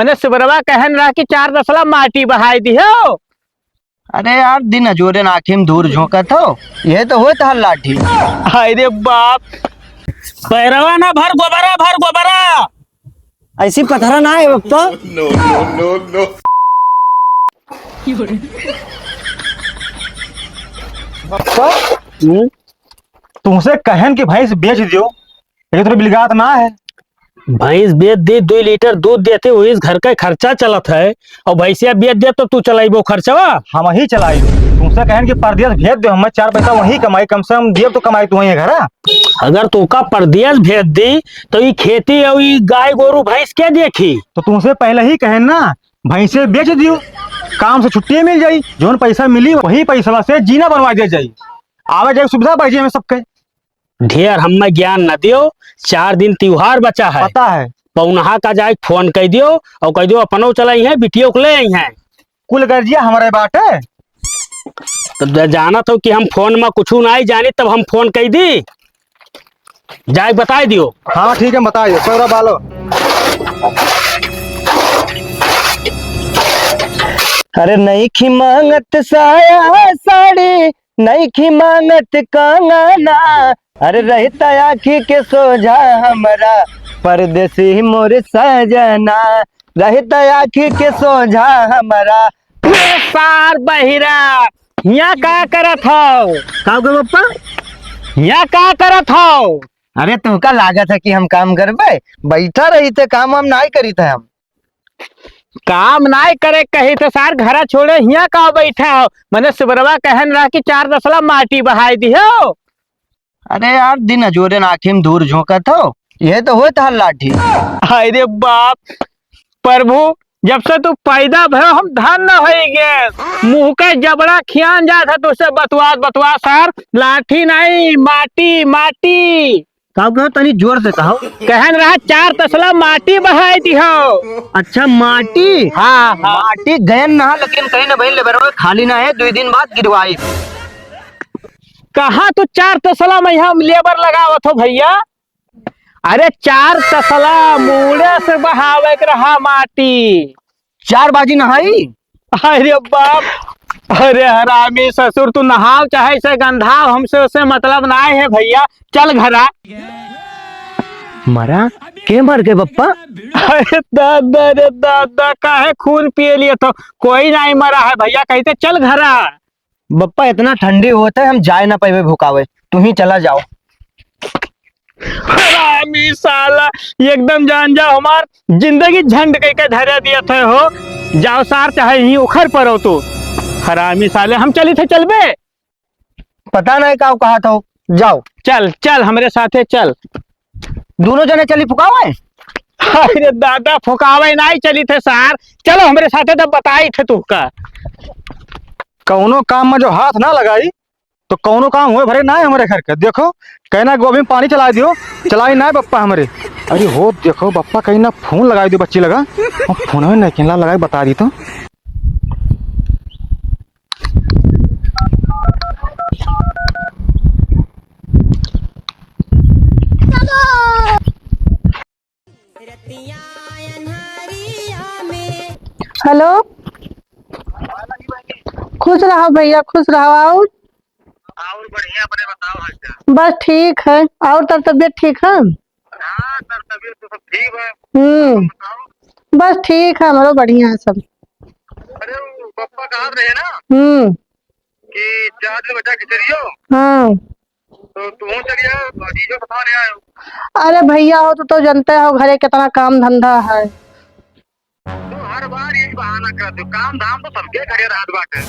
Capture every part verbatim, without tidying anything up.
मने सुबरवा कहन रहा कि चार तसला माटी बहाई दिहो। अरे यार, दिन अजोरे ना आँखी में धूर झोंकत हो, यह तो होत हर लाठी। हाय रे बाप, पैरवा ना भर गोबरा, भर गोबरा। ऐसी पथरा ना है बप्पा। No, no, no, no। बप्पा, हम्म? तुमसे कहन कि भैंस बेच दियो, ये तो बिलगात ना है। भैंस बेच दी, दुई लीटर दूध देते, वही घर का खर्चा चलत है, और भैंसिया बेच दे तो तू चलाइबो खर्चवा? हम ही चलाई। तुमसे कहन कि परदेस भेज दो, हमें चार पैसा वहीं कमाई, कम से कम देब तो कमाई तू वहीं घर। अगर तोका परदेस भेज दी, तो ई खेती और ई गाय गोरू भैंस के देखी? तो तुमसे पहले ही कहन ना, भैंसे बेच दियो, काम से छुट्टी मिल जाई, जौन पैसा मिली वही पैसा से जीना बनवा दिया जाई, आवे जाए सुविधा बढ़ जाए हमें सबके। ढेर हमें ज्ञान न दियो, चार दिन त्योहार बचा है। पता है। पौनहा का जाए फोन कह दियो और कह दियो अपनो चलाई हैं, बिटियो को ले आई हैं। कुल गर्जिया हमारे बाटे। तब जब जानत हो कि हम फोन में कुछ नहीं जानी, तब हम फोन कह दी। जाए बताए दियो। हाँ ठीक है, बताए दियो। सौरा बालो। अरे नईखी मांगत साया साड़ी, नईखी मांगत कंगना, अरे रहता आँखी के सोझा हमरा परदेसी मोर सजना, रहता आँखी के सोझा हमरा। ए सार बहिरा, हियाँ का करत हौ? का हो गए बप्पा? हियाँ का करत हौ? अरे तुमका लागत है कि हम काम करबे? बैठा रही थे, काम वाम नाई करी थे हम। काम नाई करे कही थे सार, घरा छोड़े हियाँ का बैठा हो? मने सुबरवा कहन रहा कि चार तसला माटी बहाई दिहो। अरे यार, दिन अजोरे आँखी में धूर झोंकत हो, यह तो होत हर लाठी। हाय रे बाप, प्रभु, जब से तू पैदा भयो हम धन्य होई गए। मुँह का जबड़ा खियान जात है तुझसे बतवात बतवात सार, लाठी नहीं, माटी, माटी। का कहो, तनी जोर से कहो। कहन रहा चार तसला माटी बहाई दिहो। अच्छा, माटी? हाँ, हाँ। माटी गयन ना, लेकिन कहीं ना बहिन लेबर खाली ना है, दुई दिन बाद गिरवाई। कहाँ तू चार तसला में यहाँ लेबर लगावत हो भैया? अरे चार तसला मूड़े से बहावे के रहा माटी। चार बाजी नहाई? अरे बाप, अरे हरामी ससुर, तू नहाव चाहे से गंधाव, हमसे उसे मतलब ना है भैया, चल घरा। मरा? के मर गए बप्पा? अरे दादा रे दादा, काहे खून पिए लिए तो? कोई नहीं मरा है भैया, कहते चल घरा। बप्पा, इतना ठंडी होत है, हम जाए ना पाइबे भुकावे, तू ही चला जाओ। हरामी साला, एकदम जान जाओ, हमार जिंदगी झंड कह के धरे दिए थे हो। जाओ सार, चाहे यहीं उखर पड़ो तू। हरामी साले, हम चली थे, चलबे? पता नहीं का कहा था, जाओ। चल, चल, हमरे साथे चल। दोनों जने चली फुकावे? अरे दादा, फुकावे नहीं चली थे सार, चलो हमरे साथे, तब बताई थे तू का। कौनो काम में जो हाथ ना लगाई, तो कौनो काम हुए भरे ना है हमरे घर के। देखो, कहना गोभी में पानी चला दियो, चलाई ना है बप्पा हमरे। अरे हो, देखो बप्पा, कहीं ना फोन लगाई दियो बच्ची लगा, हम फोन में नहीं कहला लगाई, बता दी तो। हेलो, खुश रहो भैया, खुश रहो। और? और बढ़िया, अपने बताओ हाल चाल। बस ठीक है। और तब तबियत ठीक है? हाँ, सर, तबियत तो सब ठीक है। हम्म। बताओ। बस ठीक है, हमरो बढ़िया है सब। अरे, वो पप्पा कहा रहे ना हम्म। कि चार दिन बचा के चलियो। हाँ। तो तू चलिए, जीजो के साथ आयो। अरे भैया हो, तो, तो जनते हो घरे कितना काम धंधा है। तू हर बार यही बहाना करत हो, काम धाम तो सबके घरे रहत बाटे।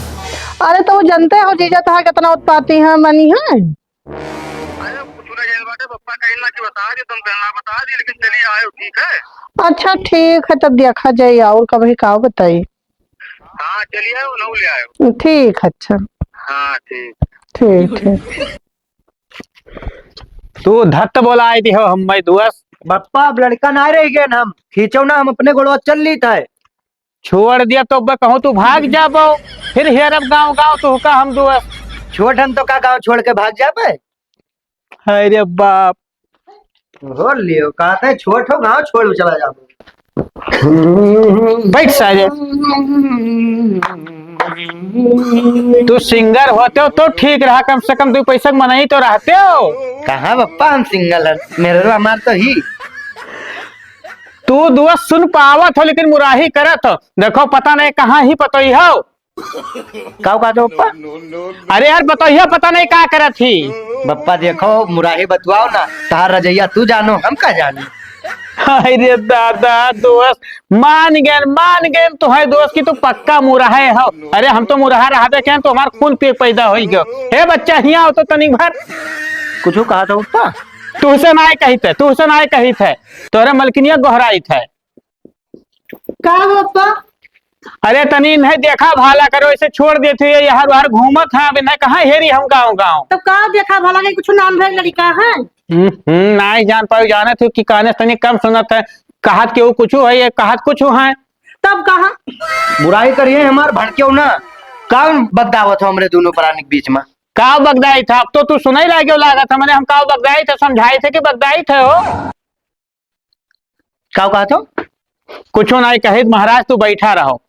अरे तो वो जनते हो जीजा तहार कितना उत्पाती है, मनी है। अरे कुछ ना जाए बाटे, पप्पा कहीं ना कि बता दे, तुम कहना बता दे, लेकिन चलिए आयो, ठीक है? अच्छा ठीक है, तब देखा जाए और कभी का बताई। हाँ चलिए आयो, नौ ले आयो। ठीक है, अच्छा। हाँ ठीक। ठीक, ठीक। तू धत्त बोलाए दिहो हम्मे दोस्त। बप्पा, अब लड़का ना रह गए हम, खींचो ना, हम अपने गोड़वा चल ली था। छोड़ दिया तो अब कहूँ तू भाग जाबो, फिर हेरब गाँव गाँव तोहका हम दोस्त। छोट हन तो का गाँव छोड़ के भाग जाबे? अरे बाप। हो लियो, कहते छोट हो गाँव छोड़ चला जाबो। बैठ सारे। तू सिंगर होते हो तो ठीक रहा, कम से कम दो पैसा के मनई तो रहते हो। कहाँ बप्पा हम सिंगर हन, मेहरवा हमार तो ही। तू दोस्त सुन पावत हो लेकिन मुराही करत हो। देखो पता नहीं कहाँ ही पतोई हो। का कहत हो बप्पा? अरे यार पतोहिया पता नहीं का करत ही। बप्पा देखो मुराही बतवाओ ना, तहार रजइया तू जानो, हम का जानी। अरे दादा दोस्त, मान गए, मान गए तो है दोस्त कि तू पक्का मुराहे हो। अरे हम तो मुराहा रहबे के, तो हमार खून पे पैदा होई गयो। हे बच्चा, हियाँ आओ तो तनिक भर। कुछ कहा था बप्पा? तुहसे नाय कहित है, तुहसे नाय कहित है, तोरे मलकिनिया गोहराइत है। का हो बप्पा? अरे तनी इन्हें देखा भाला करो, इसे छोड़ देते हुए यहाँ बाहर घूमत हैं, अब इन्हें कहाँ हेरी हम गाँव गाँव। तब का देखा भला के कुछ नाम है लड़का है? हम्म, हम्म, नाई जान पायो, जानत हो कि काने से तनी कम सुनत है, कहत केहू कुछ है, ये कहत कुछ है। तब कहा? बुराई करिए हमार भड़केउ ना, का बगदावत हो हमरे दोनों प्राणी के बीच में? का बगदाई था? अब तो तू सुनाई लागे लागत हमने, हम का बगदाई थे, समझाई थे कि बगदाई थे हो? का कहत हो? कुछो नाई कहित महाराज, तू बैठा रहो।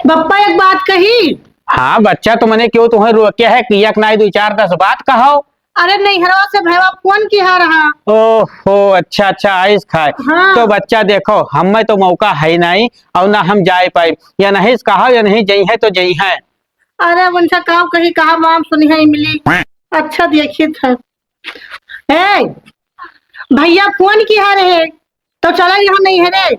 बप्पा एक बात कही। हाँ बच्चा, तो मने क्यों तुम्हें रोके है कि एक नाई दो चार दस बात कहो। अरे नैहरवा से भैया फोन किहा रहा। ओहो, अच्छा अच्छा, आइस खाए। हाँ। तो बच्चा देखो, हमें तो मौका है नहीं और ना हम जाए पाए, या नहीं कहो या नहीं जई है तो जई है। अरे उनसे का कही, कहा माम सुनी है मिली। अच्छा देखित है। ए, भैया फोन किहा रहे, तो चला यहाँ नैहरे।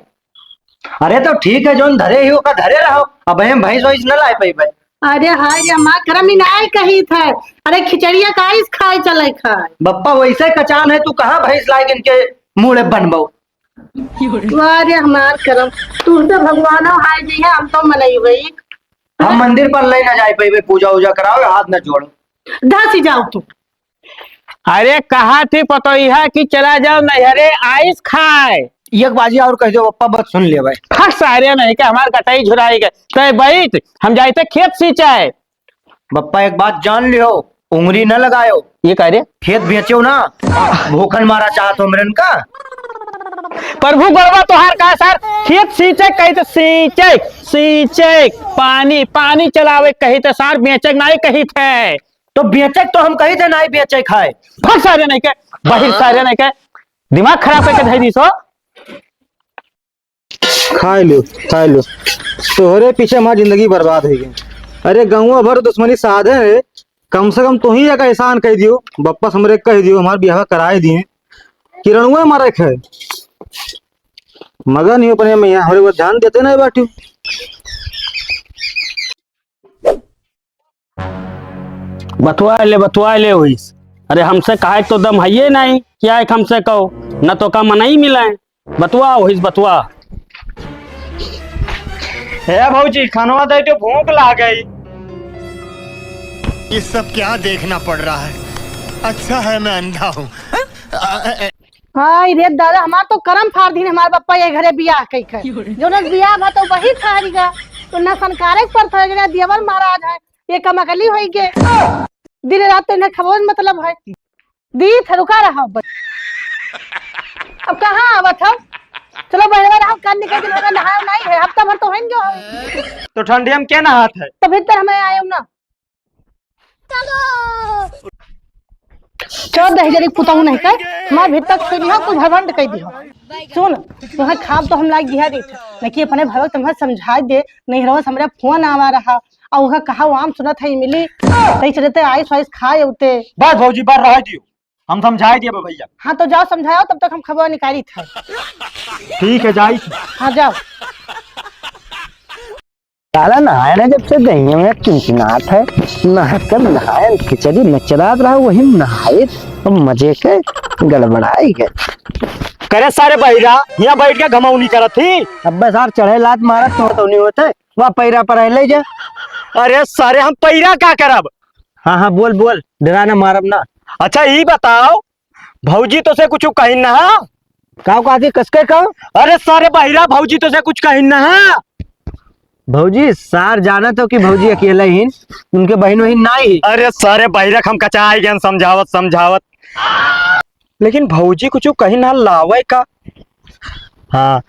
अरे तो ठीक है, जौन धरे ही ओका धरे रहो, अब हम भैंस वैंस न लाए पइबे। अरे हाय रे हमार करम, ई नाय कहित है। अरे खिचड़िया का आइस खाए चले खाए। बप्पा वैसे कचान है, तू कहाँ भैंस लाए इनके मुड़े बनबो। वाह रे हमार करम, तू तो भगवानो हाय जी है, हम तो मनई गई। हम मंदिर पर ले ना जाए पइबे, पूजा उजा कराओ, हाथ न जोड़ो। धसी जाओ तू। अरे कहा थी पतोहिया कि चला जाओ नैहरे आइस खाए। एक बाजी और कह दो बप्पा, बस सुन ले भाई। फट सारे नहीं के हमार कटाई झुराई गए। तय बैठ, हम जाइते खेत सींचाए। बप्पा एक बात जान लियो, उंगली न लगायो। ये कह रे? खेत बेचो ना, भूखन मारा चाहत हो मेरन का। प्रभु गड़वा तोहार का सर, खेत सींचे कही तो सींचे, सींचे, पानी, पानी चलावे कही तो सार बेचे नहीं कही थे। तो बेचे तो हम कही थे नहीं बेचे खाए। फट सारे नहीं के, बहिर सारे नहीं के, दिमाग खराब करके धई दी सो। खाए लो, खाए लो। तोहरे पीछे हमार जिंदगी बर्बाद होइ गई। अरे गौवा भर दुश्मनी साधे है, कम से कम तू ही एक एहसान कह दियो, बप्पा से हमरे कह दियो, हमार बियाह कराए दिए। किरणुए मरे खे। मगन ही अपने में यहाँ हमरे ऊपर ध्यान देते नहीं बाटी। बतुआ ले, बतुआ ले होइस। अरे हमसे कहे तो दम हइये नहीं, क्या एक हमसे कहो, न तो का मनई मिले। बतुआ होइस, बतुआ। हे भौजी, खानवा दे दो, भूख लाग गई। ये सब क्या देखना पड़ रहा है? अच्छा है मैं अंधा हूँ। हाय रे दादा, हमार तो करम फाड़ दीन, हमार बप्पा ये घरे बियाह कई कर। जो ना बियाह भा तो वही ठहरी गा, तो ना संकारे पर था, जो ना देवर महाराज है, ये कमकली होई के। दिन रात तो इन्हें खबरों मतलब है। दी थे, रुका रहा अब। अब कहाँ आवत हो? चलो बहरवा रहो, कान निकाल के लगा, नहाए नहीं है, हफ्ता भर तो होइन गयो है। तो ठंडी हम क्या नहात है? तो भीतर हमें आए ना। चलो दहिजरी पुतहु नहीं कर, हमार भीतर से नहीं हो, कुछ भरभंड कह दियो। सुन, तुम्हें खाब तो हम लाग दिया दी, लेकिन अपने भरवा तुम्हें समझा दे, नहीं रहो, हमरे फोन आवा रहा, और वह कहा, "वाम सुनत है मिली, तई चलते आइस वाइस खाए उते।" बस भौजी, बार रह दियो, हम समझाए दिए भैया। हाँ, तो जाओ समझाओ, तब तक हम खबर निकाली था। ठीक है, जाई। हाँ, जाओ। साला नहाए ना जब से दहिया में किनकिनात है, नहा कब नहाए, खिचड़ी नचरात रहा, वही नहाए, अब मजे के गड़बड़ाई गए। करे सारे बहिरा, यहाँ बैठ के घमौनी करत ही। अब्बे सार चढ़े लात मारत तो, तो नहीं होते। वाह, पैरा पर है, ले जा। अरे सारे, हम पैरा का करब? हाँ, हाँ, बोल, बोल, डरा ना, मारब ना। अच्छा, ई बताओ, भौजी तो से कुछ कहिन ना? का कहती, कसके का? अरे सारे बहिरा, भौजी तो से कुछ कहिन ना? भौजी, सार जानत हो कि भौजी अकेला ही, उनके बहिन वहिन नाई। अरे सारे बहिरा, हम कचाई गए समझावत समझावत। लेकिन भौजी कुछ कहिन ना, लावे का? हाँ,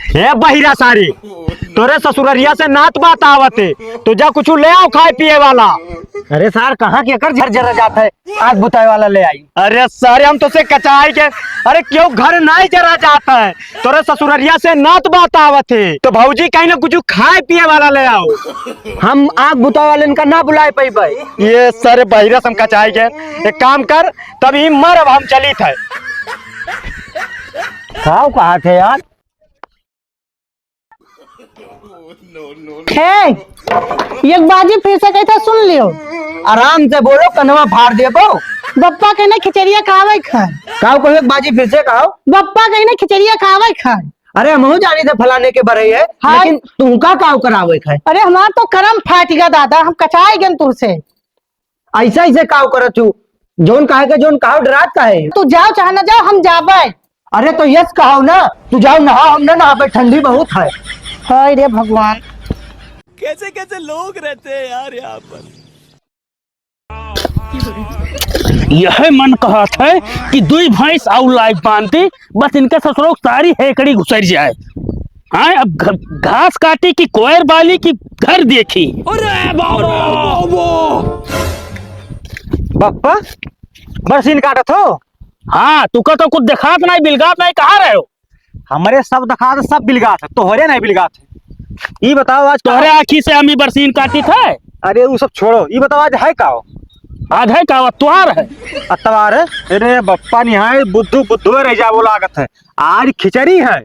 हे बहिरा सारी, तोरे ससुररिया से नात बात आवत है, तो जा कुछ ले आओ खाए पिए वाला। अरे सार, कहाँ के एकर झर झर जात है, आग बुताए वाला ले आई। अरे सारे, हम तो से कचाई के, अरे क्यों घर नहीं जरा जात है, तोरे ससुररिया से नात बात आवत है, तो भौजी कहीं ना कुछ खाए पिए वाला ले आओ। हम आग बुताए वाले इनका ना बुलाए पैबै। ये सारे बहिरा से हम कचाई के, एक काम कर, तब ही मर, अब हम चली थे। का कहा थे यार? हे, एक बाजी फिर से कही था, सुन लियो। आराम से बोलो, कनवा फाड़ देबो। बप्पा कहीं ना खिचड़िया खावे खाए। काऊ कहो, एक बाजी फिर से कहो। बप्पा कहीं ना खिचड़िया खावे खाए। अरे, हमहू जानी थे फलाने के बरई है, हाँ। लेकिन तुमका काऊ करावे खाए? अरे, हमार तो करम फाट गया दादा, हम कचाए गन तुमसे। ऐसा, ऐसे काव करत हूँ? जौन काहे के, जौन काव डरात काहे? तू जाओ चाहे ना जाओ, हम जाबे। अरे तो यस कहाव ना, तू जाओ नहाओ, हम ना नहाबे, ठंडी बहुत है। हाय रे भगवान। कैसे कैसे लोग रहते हैं यार यहाँ पर। यह मन कहत है कि दुई भैंस आउ लाइक बांध दी, बस इनके ससुरों की सारी हेकड़ी घुसर जाए। हाँ, अब घ-, घास काटी कि कोयर बाली कि घर देखी। अरे बाबा! बप्पा, बरसीन काटत हो? हाँ, तुका तो कुछ देखात नहीं, बिलगात नहीं, कहाँ रहे हो? हमरे सब देखात, सब बिलगात है, तोहरे नहीं बिलगात है। ई बताओ आज तोहरे का आँखी से हम ई बरसीन काटी थे? अरे वो सब छोड़ो, ई बताओ आज है का हो? आज है का हो? अतवार है। अतवार है? अरे बप्पा निहाय बुद्धू बुद्धू रह जा, वो लागत है। आज खिचड़ी है।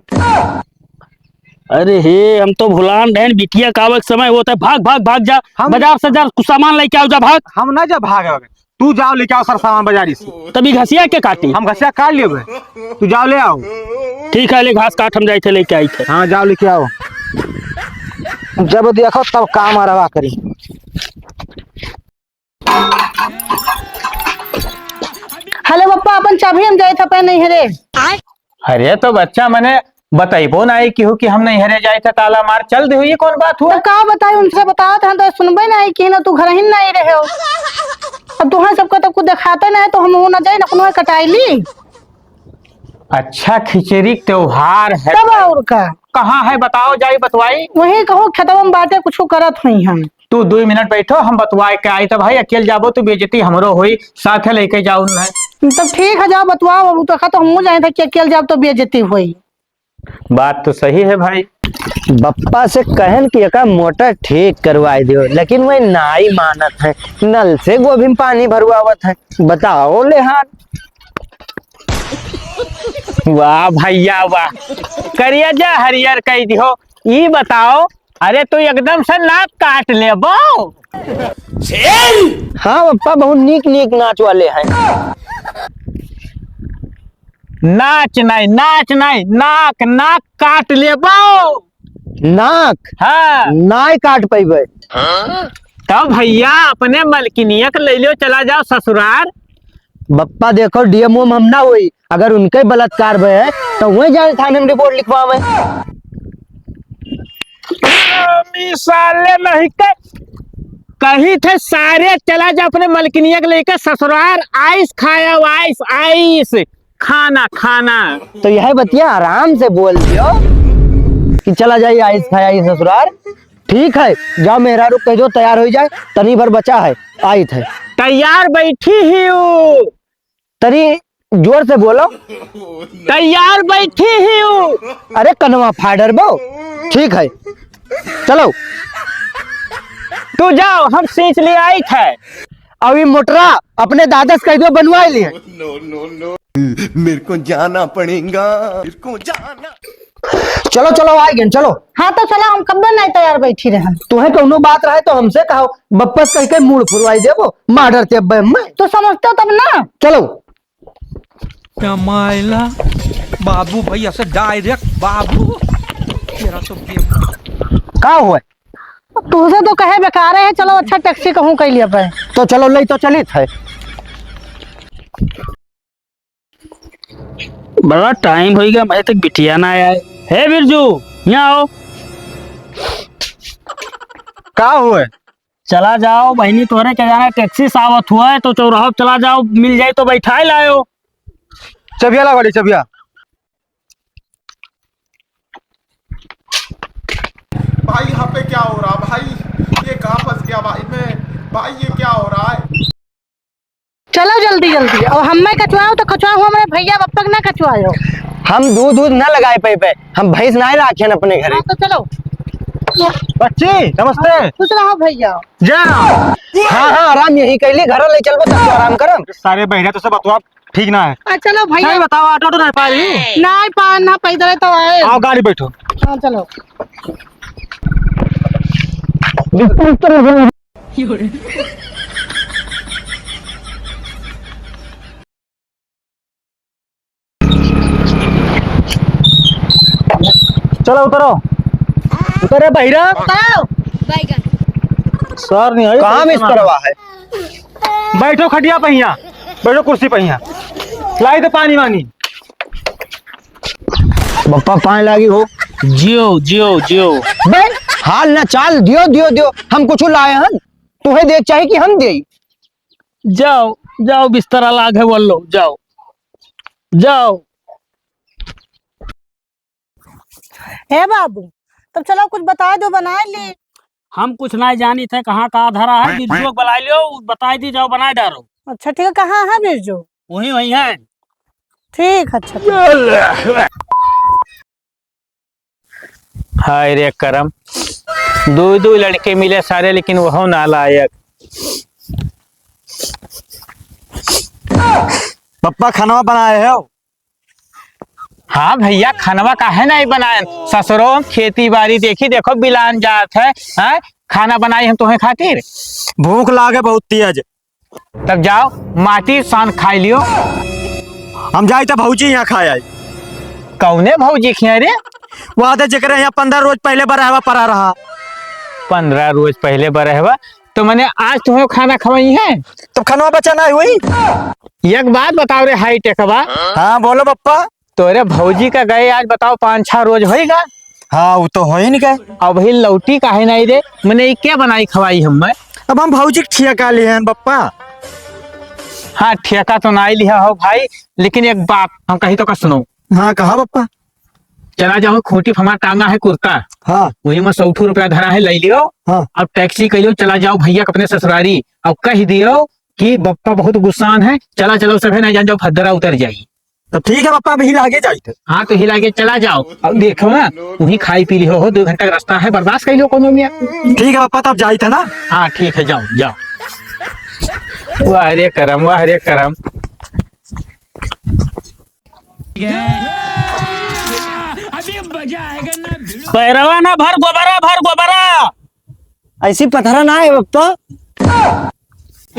अरे हे, हम तो भुलान रहन, बिटिया का आवक समय होता है, भाग, भाग, भाग जा, हम बाजार से जा, कुछ सामान लेके आओ जा, भाग। हम ना जा भाग, तू जाओ लेके आओ सर सामान बाजारी से। तभी घसिया के काटी। हम घसिया काट लेबे, तू जाओ ले आओ। ठीक है, ले घास काट, हम जाए थे लेके आई थे। हाँ, जाओ लेके आओ, जब देखो तब काम आरवा करी। हेलो पप्पा, अपन चाभी हम जाए थे पे नहीं है रे। अरे तो बच्चा, मने बतइबो नाई किहू कि हम नैहरे जाए थे, ताला मार चल दे, ये कौन बात हुआ? तो का बताई, उनसे बतावत हैं तो सुनबे नाई कि ना, तू घर ही नहीं रहे हो। अब तुहां सबका तो कुछ दिखाते नहीं तो हम वो ना जाए ना, कोनो कटाई ली। अच्छा, खिचड़ी के त्योहार है। तब और का? कहाँ है बताओ, जाई बतवाई। वही कहो खेतवा में बाटे, कुछ करत हुई हम। तू दुई मिनट बैठो, हम बतवाए के आई। तब भाई अकेल जाबो तो बेइज्जती हमरो होई, साथे लेके जाओ उन्हें। तब ठीक है, जाओ बतवाओ। अब तो खा तो हमहू जाए थे कि अकेल जाब तो बेइज्जती होई। बात तो सही है भाई। बप्पा से कहन कि एका मोटर ठीक करवाए दियो, लेकिन वह नाई मानत है, नल से गोभी में पानी भरवावत है। बताओ ले हाल। वाह भैया वाह, करिया जा हरियर कह दियो। ई बताओ, अरे तू एकदम से नाक काट लेबो। हाँ पप्पा, बहुत नीक नीक नाच वाले हैं। नाच नहीं, नाच नहीं, नाक, नाक काट लेबो। नाक? हाँ। नाई काट पैबे। तब भैया अपने मलकिनिया के ले लो, चला जाओ ससुरार। बप्पा देखो, डीएमओ में हम ना होई, अगर उनके बलात्कार भय है तो वही जाए थाने में रिपोर्ट लिखवावे। ई साले नहीं के कही थे सारे, चला जा अपने मलकिनिया के लेके ससुरार, आइस खाया, आइस, आइस खाना, खाना। तो यह बतिया आराम से बोल दियो कि चला जाई आइस खाया, आइस ससुरार। ठीक है, जाओ मेहरारू कह दो तैयार हो जाए, तनी भर बचा है, आइत है। तैयार बैठी ही हूँ। तनी जोर से बोलो। तैयार बैठी ही हूँ। अरे कनवा फाड़र बो। ठीक है, चलो। तू जाओ, हम सींच ले आई थे। अभी मोटरा अपने दादा से कह दो बनवाए लिए। मेरे को जाना पड़ेगा, मेरे को जाना। चलो चलो, आ गए, चलो। हाँ तो चलो, हम कब्बे नहीं तैयार बैठी रहन। तुम्हें कौनो बात रहे तो हमसे कहो, बप्पस कह के मूड़ फुरवाई देबो, मार डरते अब्बे मैं। तो समझते हो तब ना। चलो। क्या मायला, बाबू भैया से डायरेक्ट बाबू। तेरा तो बेवकूफ। का हुआ? तुझे तो कहे बेकार है, चलो अच्छा टैक्सी कहूँ कह लिया पे। तो चलो, ले तो चलित है। बड़ा टाइम हो गया, मैं तक बिटिया ना आए। हे बिरजू, यहाँ आओ। का हुआ? चला जाओ बहिनी, तोहरे के जाना, टैक्सी से आवत हुआ है तो चौराहा पे चला जाओ, मिल जाए तो बैठाए लायो। चबिया ला गाड़ी, चबिया। भाई, यहाँ पे क्या हो रहा भाई? ये कहाँ फंस गया भाई मैं? भाई, ये क्या हो रहा है? चलो जल्दी जल्दी, और हम्मे कचवाओ तो कचवाओ, हमरे भैया बप्पा के ना कचवाओ। हम दूध दूध ना लगाए पे पे, हम भैंस ना राखेन अपने घरे। हाँ, तो चलो। बच्ची, नमस्ते। खुश रहो भैया। जय राम। हाँ, हाँ, आराम यही कैली, घर ले चलबो, तब तो आराम करम। सारे बहिरा तो सब बतवा ठीक ना है। आ, चलो भैया। नहीं बताओ, ऑटो तो नहीं पा रही। नहीं पा, ना पैदल तो आए। आओ, गाड़ी बैठो। हाँ, चलो। चलो उतरो। उतरे बहिरा। आओ। सर नहीं है, कहाँ मिस करवा है? बैठो खटिया पहिया, बैठो कुर्सी पहिया। लाई तो पानी वानी। बप्पा पाए लागी हो। जियो, जियो, जियो। बे, हाल ना चाल, दियो, दियो, दियो। हम कुछ लाए हैं, तुहे देख चाहे कि हम देई। जाओ, जाओ, बिस्तरा लाग है, बोल लो, जाओ, जाओ। हे बाबू, तब चलो कुछ बता दो, बनाए ले। हम कुछ नहीं जानी थे, कहाँ का धरा है, बिरजुआ के बुलाए लियो, उ बताए दी, जाओ बनाए डारो। अच्छा ठीक है, कहाँ है बिरजू? वहीं, वहीं है। ठीक, अच्छा, ठीक। हाय रे करम, दो दो लड़के मिले सारे, लेकिन वह नालायक। पप्पा खाना बनाए हो? हाँ भैया, खानवा काहे नहीं बनाए? ससुरो खेती बाड़ी देखी, देखो बिलान जात है, हैं? खाना बनाई हम तुम्हें खातिर। भूख लागे बहुत तेज। तब जाओ, माटी सान खाई लियो। हम जाई त भौजी यहाँ खाए आई। कौने भौजी खिया रे? वो आदे जेकरे यहाँ पन्द्रह रोज पहले बरहवा पड़ा रहा। पन्द्रह रोज पहले बरहवा? तो मने आज तुम्हें खाना खवाई है? तो खानवा बचा नहीं हुई? एक बात बताओ रे हाई टेकवा। हाँ, बोलो बप्पा। तोरे भौजी का गए आज बताओ पाँच छह रोज होइगा। हाँ, वो तो हो ही नहीं गए। अब ही लौटी काहे नहीं रे? मने ई क्या बनाई खवाई हम मैं? अब हम भौजी के ठिया का लिए हैं बप्पा। हाँ, ठेका तो नहीं लिया हो भाई, लेकिन एक बात हम कही तो का सुनो। हाँ, कहा बप्पा। चला जाओ, खूंटी पे हमार टांगा है कुर्ता। हाँ। वही में सौ ठो रुपया धरा है, ले लियो। हाँ। अब टैक्सी कर लियो, चला जाओ भैया के अपने ससुरारी। अब कह दियो कि बप्पा बहुत गुस्सान है, चला चलो सब है, नहीं जान जाओ भद्रा उतर जाई। तो ठीक है बप्पा, अभी हिला के जाई थे। हाँ, तो हिला के चला जाओ। अब देखो ना, वहीं खाई पी लियो हो, दो घंटा का रास्ता है, बर्दाश्त कर लियो कोनो में। ठीक है बप्पा, तब जाई थे ना। हाँ, ठीक है, जाओ, जाओ। वाह रे करम, वाह रे करम। अभी मजा आएगा ना भिड़ू। पैरवा ना भर गोबरा, भर गोबरा। ऐसी पथरा ना है बप्पा।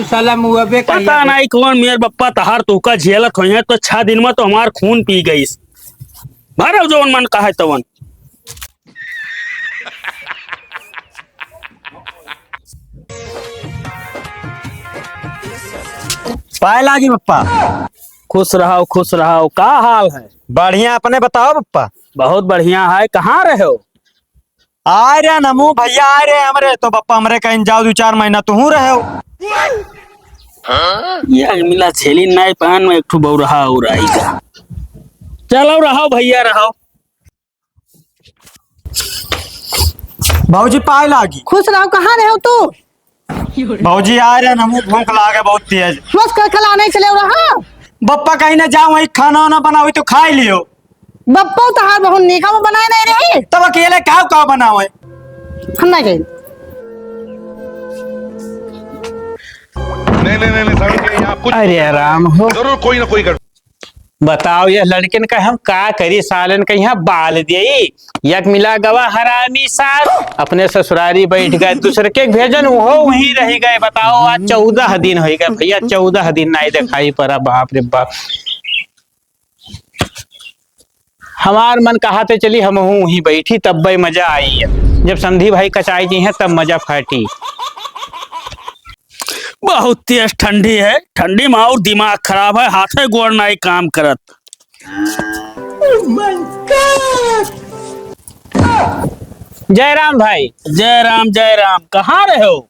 साला मुआ बे पता नहीं कौन मेर बप्पा तहार तोहका झेलत होइहैं, तो छह दिन में तो हमार खून पी गइस। भरव जवन मन कहे तवन। पाए लागी बप्पा। खुश रहो, खुश रहो। का हाल है? बढ़िया, अपने बताओ बप्पा। बहुत बढ़िया है। कहाँ रहे हो? आए रहे नमू भैया, आए रहे हमरे, तो बप्पा हमरे कहीं जाओ दो चार महीना तुहू रहे हो। ये मिला छेली नाई पान में एक ठो बौरहा और आई का। चलो रहो भैया, रहो। भौजी पाए लागी। खुश रहो, कहाँ रहे हो तू? भौजी आए रहे, हमू भूख लागे बहुत तेज। बस कर खिला नहीं चले रहा। बप्पा कहीं ना जाओ, वही खाना वाना बनाओ तो खाई लियो। बप्पा तहार बहुत नीक हम बनाए नहीं रहे। तब अकेले का का बनावे? हम ना गए। नहीं, नहीं, नहीं, नहीं, साहब, ये आप कुछ अरे राम हो। जरूर कोई ना कोई गड़बड़। बताओ, ये लड़किन का हम का करी, सालन का यहाँ बाल देई। एक मिला गवा हरामी सार, अपने ससुरारी बैठ गए, दूसर के भेजन, वो वहीं रह गए। बताओ, आज चौदह दिन हो गए भैया, चौदह दिन नहीं दिखाई पड़ा। बाप रे बाप, हमार मन कहा थे चली हमहू वहीं बैठी, तब्बे मजा आई। जब समधी भाई कचाई जी हैं, तब मजा फाटी। बहुत तेज ठंडी है, ठंडी में और दिमाग खराब है, हाथे गोड़ नाई काम करत। जय राम भाई। जय राम, जय राम। कहाँ रहे हो?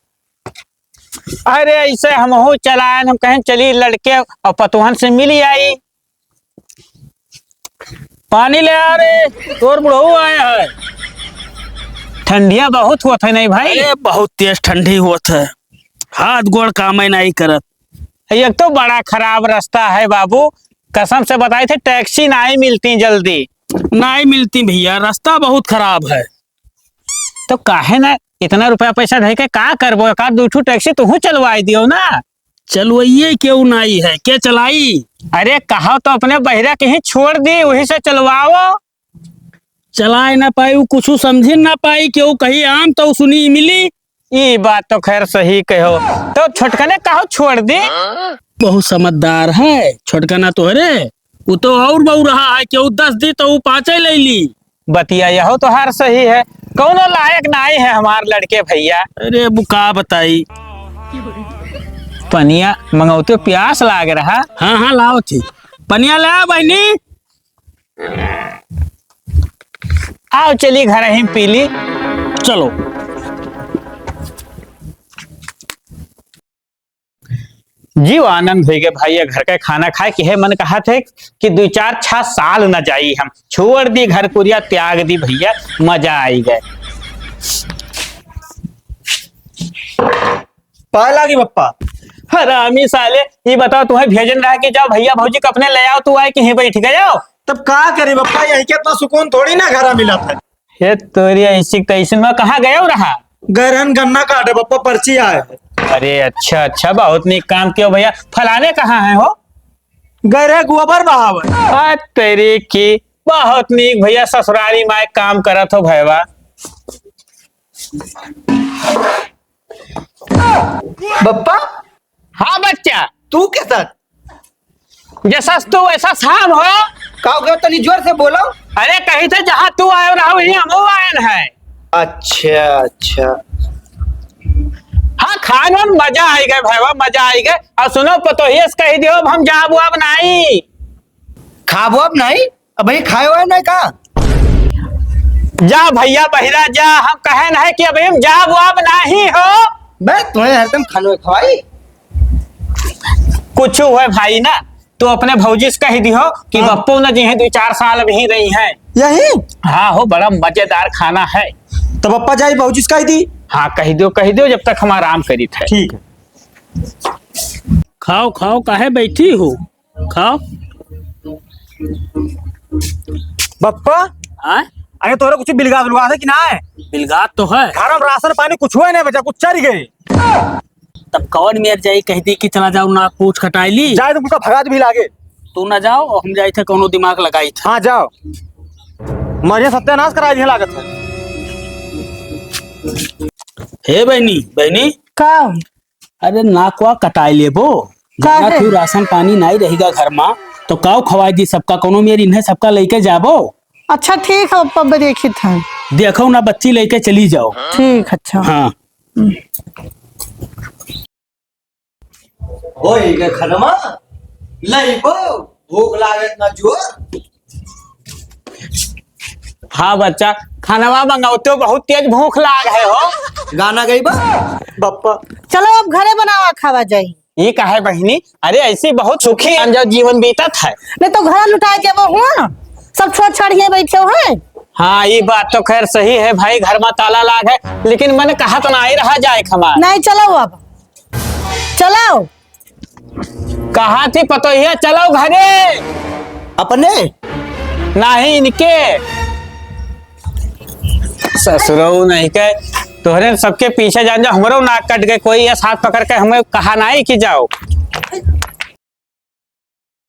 अरे ऐसे हमहू चलायन, हम कहें चली लड़के और पतोहन से मिली आई। पानी ले आ रे, तोर बुढ़ऊ आया है। ठंडिया बहुत होत है नहीं भाई? अरे, बहुत तेज ठंडी होत है, हाथ गोड़ कामे नाई करत। एक तो बड़ा खराब रास्ता है बाबू, कसम से बताई थे, टैक्सी नाई मिलती जल्दी। नाई मिलती भैया, रास्ता बहुत खराब है। तो काहे ना इतना रुपया पैसा धइ के का करबो, एक आध दू ठू टैक्सी तुहू चलवाई दियो ना। चलवइये केहू नाई है, के चलाई? अरे कहो तो अपने बहिरा के ही छोड़ दी, वही से चलवाओ। चलाए ना पाई, उ कुछु समझी ना पाई, केहू कही आम तो सुनी मिली। ई बात तो खैर सही कहो, तो छोटकने कहो छोड़ दी। बहुत समझदार है छोटकना तोहरे, उ तो और बउरहा है, केहू दस दी तो उ पाँचे ले ली। बतिया यहो तोहार सही है, कौनो लायक नाई है हमार लड़के भैया। अरे, अब का बताई? पनिया मंगौते, प्यास लाग रहा। हाँ, हाँ, लाओ थी। पनिया ले आ, बहिनी। आओ, चली घर ही पी ली। चलो। जीव आनंद होइ गए भाई, ये घर का खाना खाए कि है मन कहा थे कि दुइ चार छह साल न जाई हम, छोड़ दी घर कुरिया, त्याग दी भैया, मजा आई गए। पाए लागी बप्पा। हरामी साले, ये बताओ तुम्हें भेजन रहा कि जाओ भैया भौजी को अपने ले आओ, तू आए कि यहीं बैठ गए हो? तब का करी बप्पा, यहीं के इतना सुकून थोड़ी ना घरा मिला था। हे तोरी ऐसी तैसी में कहाँ गए हो रहा? गए रहन गन्ना काटे बप्पा, पर्ची आए। अरे अच्छा, अच्छा, बहुत नीक काम कियो भैया। फलाने कहाँ हैं हो? गए रहे गोबर बहावे। आ तेरी की, बहुत नीक भैया, ससुरारी माय काम करत हो भैया। बप्पा, हाँ बच्चा। तू के साथ? जैसा तू वैसा साहब हो। का हो गया? तनी जोर से बोलो। अरे कही थे जहाँ तू आयो रहो, वहीं हमहू आयन है। अच्छा, अच्छा। हाँ, खान वान मजा आई गए भैया, मजा आई गए। और सुनो, पतोहिए से कही दियो, अब हम जाब वाब नाई। खाब वाब नाई? अबहीं खाए हुए नहीं का? जा भैया बहिरा जा, हम कहे नहीं कि अबहीं हम जाब वाब नाहीं हो। बे, तुम्हें हरदम खानो खवाई। कुछ हुए भाई ना, तो अपने भौजी से कह दिहो कि हाँ। बप्पो न जी हैं, दो चार साल अबहीं रही हैं। यही? हाँ हो, बड़ा मजेदार खाना है। तो बप्पा जाई भौजी से कह दी। हाँ, कह दो, कह दो, जब तक हम आराम करी थे। ठीक है। खाओ, खाओ, काहे बैठी हो? खाओ। बप्पा, हाँ? अरे तोहरे कुछ बिलगात उलगात है कि ना है? बिलगात तो है। घर में राशन पानी कुछ हुआ नहीं बचा, कुछ चढ़ गए। तब कौन मेर जाई, कह दी कि चला जाओ, नाक पूछ कटाई ली। जाए तो उनका भगात भी लागे। तू ना जाओ, हम जाई थे, कौनो दिमाग लगाई थे। हाँ, जाओ। मरिया सत्यानाश कराई दिए लागत है। हे बहनी, बहनी। का? अरे नाक वाक कटाए लेबो। काहे? जाना तू राशन पानी नाई रहेगा घर मा, तो काऊ खवाई दी सबका, कोनो मेर इन्हें सबका लेके जाबो। अच्छा ठीक है, पप्पा देखित है। देखो ना बच्ची लेके चली जाओ। ठीक, अच्छा। हाँ। हम्म। होई गे खनमा, लइबो, भूख लागत ना जोर। हाँ बच्चा, खानवा मंगाओ तो बहुत तेज भूख लाग है हो। गाना गइबा? बप्पा। चलो अब घरे बनावा खावा जाई। ये का है बहिनी? अरे ऐसी बहुत सुखी अंजो जीवन बीतत है। नहीं तो घर लुटाए जाबो हुआ, सब छोड़ छाड़ के बैठे हो हैं। हाँ, ये बात तो खैर सही है भाई, घर में ताला लाग है, लेकिन मन कहा तो ना आई रहा जाए खमा। नहीं, चलो अब। चलो। कहा थी पतोहिया, चलो घरे। अपने? नहीं, इनके। ससुरऊ नहीं के, तोहरे सबके पीछे जान जा, हमरो नाक कट गए। कोई ये साथ पकड़ के हमें कहा नहीं कि जाओ।